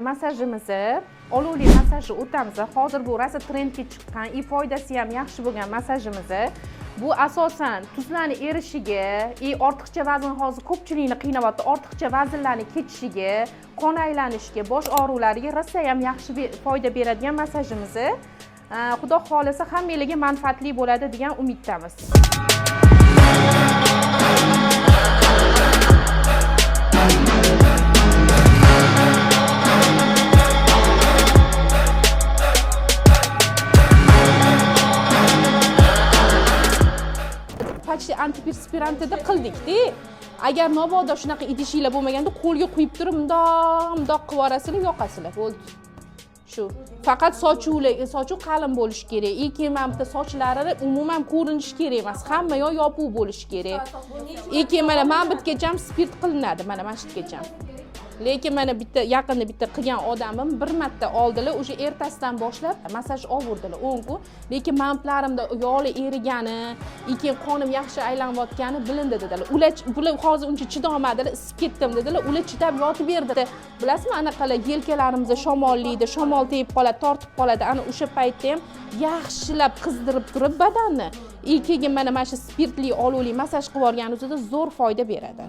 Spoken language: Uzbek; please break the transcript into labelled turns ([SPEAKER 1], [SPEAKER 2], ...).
[SPEAKER 1] Massajimizni, olovli massajni o'tamiz. Hozir bu rosa trendga chiqqan и foydasi ham yaxshi bo'lgan massajimiz. Bu asosan tuzlarni erishiga и ortiqcha vazn, hozir ko'pchilikni qiynayapti, ortiqcha vaznlarni ketishiga, qon aylanishiga, bosh og'riqlariga rosa ham yaxshi foyda beradigan massajimiz. Xudo xohlasa, hammanglarga manfaatli bo'ladi degan umiddamiz. Почти antiperspirantida qildikda. Agar mabodo shunaqa idishinglar bo'lmaganda, qo'lga quyib turib, mundoq mundoq qilib yuborasizlar, yoqasizlar, bo'ldi. Shu faqat sochuvlar, sochuv qalin bo'lishi kerak и keyin mana bitta sochlari umuman ko'rinishi kerak emas, hamma yoq yopiq bo'lishi kerak. И keyin mana bu yergacha ham spirt qilinadi, mana shu yergacha. Lekin mana bitta yaqinda bitta qilgan odamim bir marta oldilar, o'sha ertasidan boshlab massaj olvordilar 10 kun. Lekin manplarimda yog'li erigani и keyin qonim yaxshi aylanayotgani bilindi dedilar ular. Bular hozir uncha chidolmadilar, isib ketdim dedilar. Ular chidab yotib berdi. Bilasizmi, anaqalar yelkalarimizda shamollaydi, shamol tegib qoladi, tortib qoladi. Ana o'sha paytda ham yaxshilab qizdirib turib badanni и keyin mana shu spirtli olovli massaj qilib yuborganimizda zo'r foyda beradi.